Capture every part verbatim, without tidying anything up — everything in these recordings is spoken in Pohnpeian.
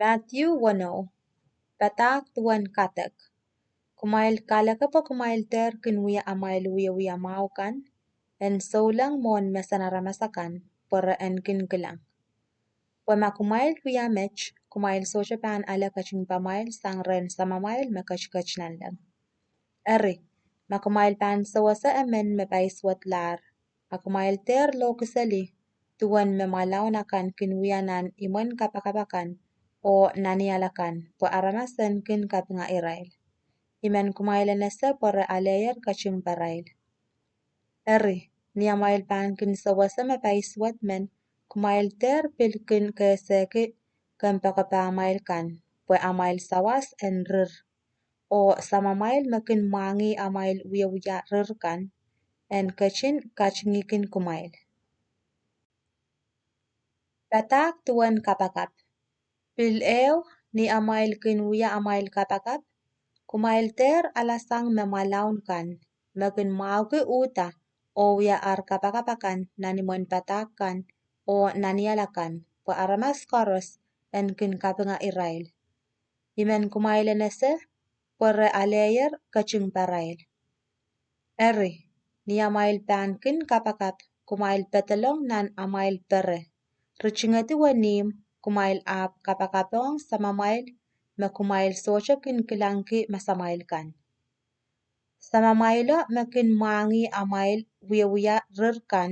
Madiu weneu. Padahk duwen kadek. Kumwail kaleke pwe kumwail dehr kin wia amwail wiewia mwahu kan en souleng mwohn mesen aramas akan, pwe re en kin kilang. Pwe ma kumwail wia met, kumwail sohte pahn ale ketingpamwail sang rehn Samamwail me ketiket nanleng. Eri, ma kumwail pahn sewese emen me paisuwedlahr, a kumwail dehr lohkiseli duwen me mwalaun akan kin wia nan imwen kapakap akan oh nanial akan, pwe aramas en kin kapinga irail. I men kumwail en ese pwe re aleier ketingparail. Eri, ni amwail pahn kin sewese me paisuwed men, kumwail dehr pil kin kehsehki kempoakepahmwail kan, pwe amwail sawas en rir. Oh Samamwail me kin mwahngih amwail wiewia rir kan, en ketin katingikin kumwail. Padahk duwen kapakap. Pil ehu, ni amwail kin wia amwail kapakap, kumwail dehr alasang me mwalaun kan, me kin mwahuki uhda oh wia ar kapakap akan nan imwen padahk kan oh nanial akan, pwe aramas koaros en kin kapinga irail. I men kumwail en ese pwe re aleier ketingparail. Eri, ni amwail pahn kin kapakap, kumwail pedolong nan amwail pere. Ritingedi wenihmw, kumwail ahpw kapakapohng Samamwail me kumwail sohte kin kilangki masamwail kan. Samamwailo me kin mwahngih amwail wiewia rir kan,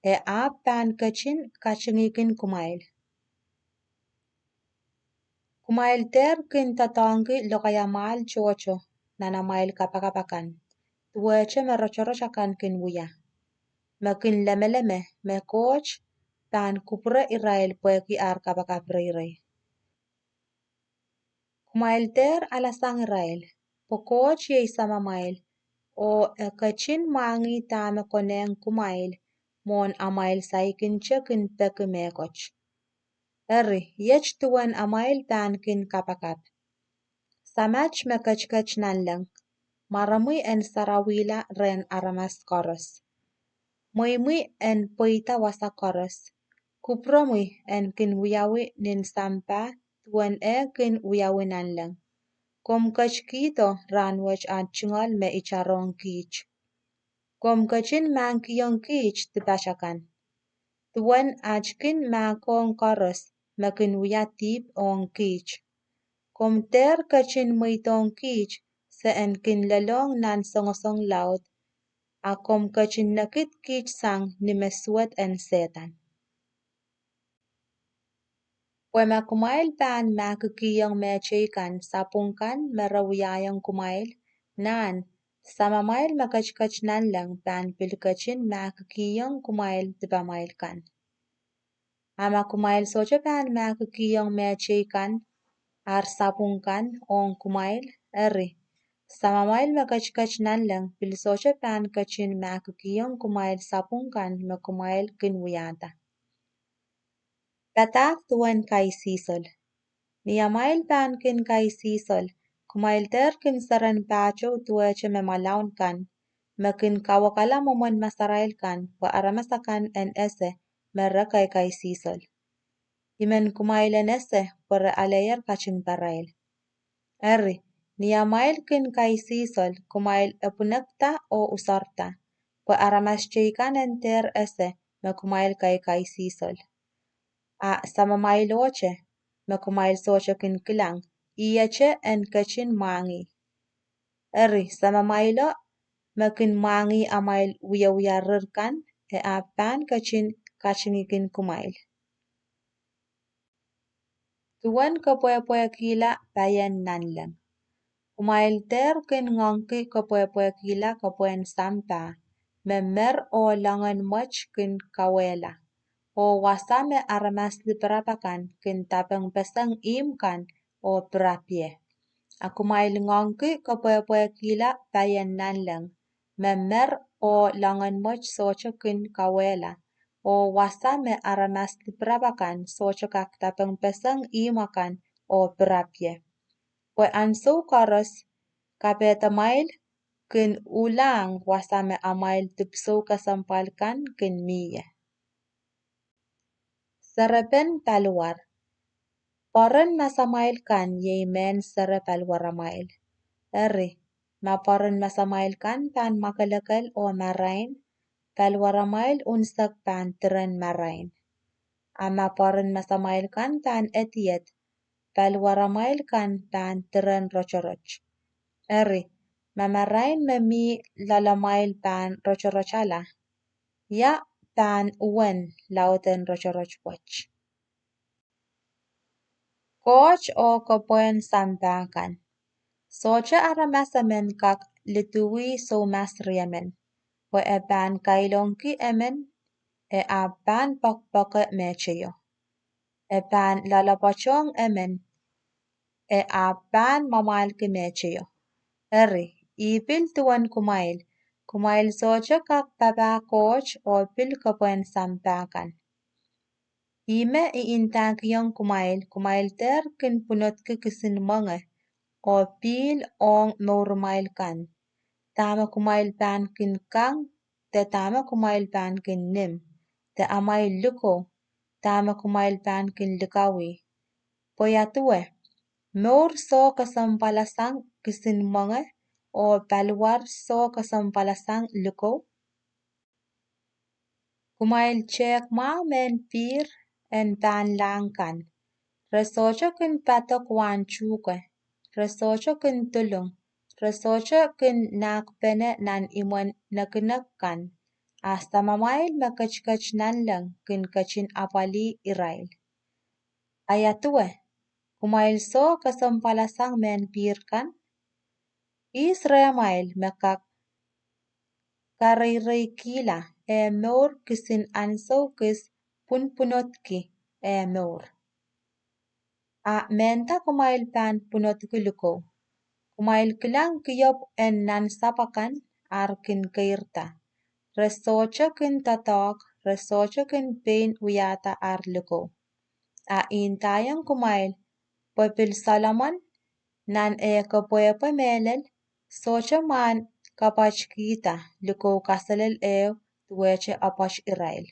e ahpw pahn ketin katingikin kumwail. Kumwail dehr kin doadoahngki lokaia mwahl tohto nan amwail kapakap akan, duwehte me rotorot akan kin wia, me kin lemeleme me Koht pahn kupwure irail pwehki ar kapakap reirei. Kumwail dehr alasang irail pwe Koht iei Samamwail, oh e ketin mwahngih dahme konehng kumwail mwohn amwail saikinte kin peki mehkot. Eri, iet duwen amwail pahn kin kapakap. Samat me ketiket nanleng, mwaromwi en sarawihla rehn aramas koaros. Mweimwi en pweida wasa koaros. Kupwuromwi en kin wiawi nin sampah duwen eh kin wiawi nanleng. Komw ketikihdo rahnwet aht tungoal me itarohng kiht. Komw ketin mahkikihong kiht dipat akan, duwen aht kin mahkohng koaros me kin wia dihp ong kiht. Komw dehr ketin mweidohng kiht se en kin lelohng nan songosong laud, a komw ketin nekid kiht sang ni me suwed en Sehdan. Pwe ma kumwail pahn mahkikihong mehteikan sapwung kan me re wiahiong kumwail, nan, Samamwail me ketiket nanleng pahn pil ketin mahkikihong kumwail dipamwail kan. A ma kumwail sohte pahn mahkikihong mehteikan ar sapwung kan ong kumwail, eri, Samamwail me ketiket nanleng pil sohte pahn ketin mahkikihong kumwail sapwung kan me kumwail kin wiahda. Padahk duwen kaisihsol. Ni amwail pahn kin kaisihsol, kumwail dehr kin seren pahtou duwehte me mwalaun kan, me kin kawekala mwomwen masarail kan, pwe aramas akan en ese me re kaikaisihsol. I men kumwail en ese pwe re aleier katingparail. Eri, ni amwail kin kaisihsol, kumwail epwinekda oh usarda, pwe aramas teikan en dehr ese me kumwail kaikaisihsol. A Samamwailohte, me kumwail sohte kin kilang, ihte en ketin mwahngih. Eri, Samamwailo me kin mwahngih amwail wiewia rir kan, e ahpw pahn ketin katingikin kumwail. Duwen kepwehpwehkihla paien nanleng. Kumwail dehr kin ngoangki kepwehpwehkihla kepwehn sampah, me mer oh loangen mwet kin kawehla, oh wasa me aramas lipirap akan kin dapengpeseng ihmw kan oh pirapie. A kumwail ngoangki kepwehpwehkihla paien nanleng, me mer oh loangen mwet sohte kin kawehla, oh wasa me aramas lipirap akan sohte kak dapengpeseng ihmw akan oh pirapie. Pwe ansou koaros, kapehdamwail kin ulahng wasa me amwail dipwisou kesempwal kan kin mie. Serepen paliwar. Pwoaren masamwail kan iei mehn sere paliwaramwail. Eri, ma pwoaren masamwail kan pahn mwakelekel oh marain, paliwaramwail unsek pahn diren marain. A ma pwoaren masamwail kan pahn edied, paliwaramwail kan pahn diren rotorot. Eri, ma marain me mi loalamwail pahn rotorotala, ia pahn uwen lauden rotorot wet? Koht oh Kepwehn Sampah Kan. Sohte aramas emen kak liduwih soumas riemen, pwe e pahn kailongki emen, e ahpw pahn poakpoake mehteio. E pahn loalopwoatohng emen, e ahpw pahn mwamwahlki mehteio. Eri, ih pil duwen kumwail: kumwail sohte kak papah Koht oh pil kepwehn sampah kan. Ihme I ndahkihong kumwail: Kumwail dehr kin pwunodki kisin mwenge oh pihl ong mouramwail kan, dahme kumwail pahn kin kang, de dahme kumwail pahn kin nim, de amwail likou, dahme kumwail pahn kin likawih. Pwe ia duwe, mour soh kesempwalasang kisin mwenge, oh paliwar soh kesempwalasang likou? Kumwail tehk mwahu mehn pihr en pahnlahng kan. Re sohte kin padok wahn tuhke, re sohte kin dulung, re sohte kin nahkpene nan imwen nekinek kan, a Samamwail me ketiket nanleng kin ketin apwalih irail. A ia duwe, kumwail soh kesempwalasang mehn pihr kan? Ihs rehmwail me kak kareireikihla eh mour kisin ansou kis pwunpwunodki eh mour? A mehnda kumwail pahn pwunodki likou. Kumwail kilang kihop en nansapw akan ar kin keirda. Re sohte kin doadoahk, re sohte kin pein wiahda ar likou. A I ndaiong kumwail, pwe pil Solomon, nan eh kepwehpwe mehlel, sohte mwahn kapwatkihda likou kaselel ehu duwehte apwoat irail.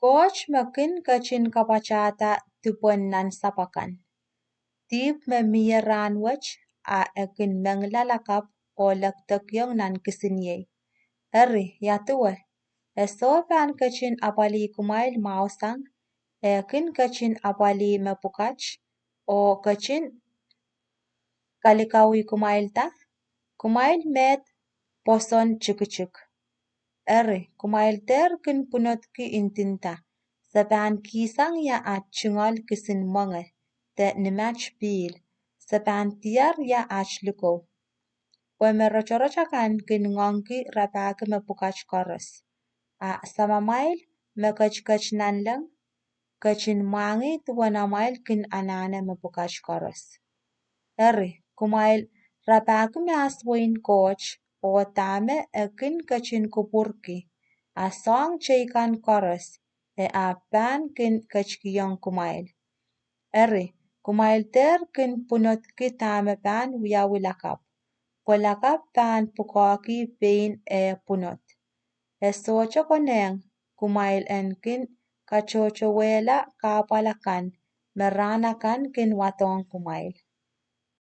Koht me kin ketin kapwatahda dipwen nansapw akan. Dihp me mie rahnwet, a e kin mengla lakapw oh lekdekiong nan kisiniei. Eri, ia duwe, e soh pahn ketin apwalih kumwail mwahusang, e kin ketin apwalih mepwukat, oh ketin kalikawih kumwailda? Kumwail meid pwoson tikitik. Eri, kumwail dehr kin pwunodki ndinda: Se pahn kihsang ia at tungoal kisin mwenge, de nimat pihl, se pahn diar ia at likou. Pwe me rotorot akan kin ngoangki rapahki mepwukat koaros, a Samamwail me ketiket nanleng ketin mwahngih duwen amwail kin anahne mepwukat koaros. Eri, kumwail rapahki mahs wehin Koht, oh dahme e kin ketin kupwurki, a soahng teikan koaros e ahpw pahn kin ketikihong kumwail. Eri, kumwail dehr kin pwunodki dahme pahn wiawi lakapw, pwe lakapw pahn pwukoahki pein eh pwunod. E sohte konehng kumwail en kin katohtowehla kahpwal akan me rahn akan kin wadohng kumwail.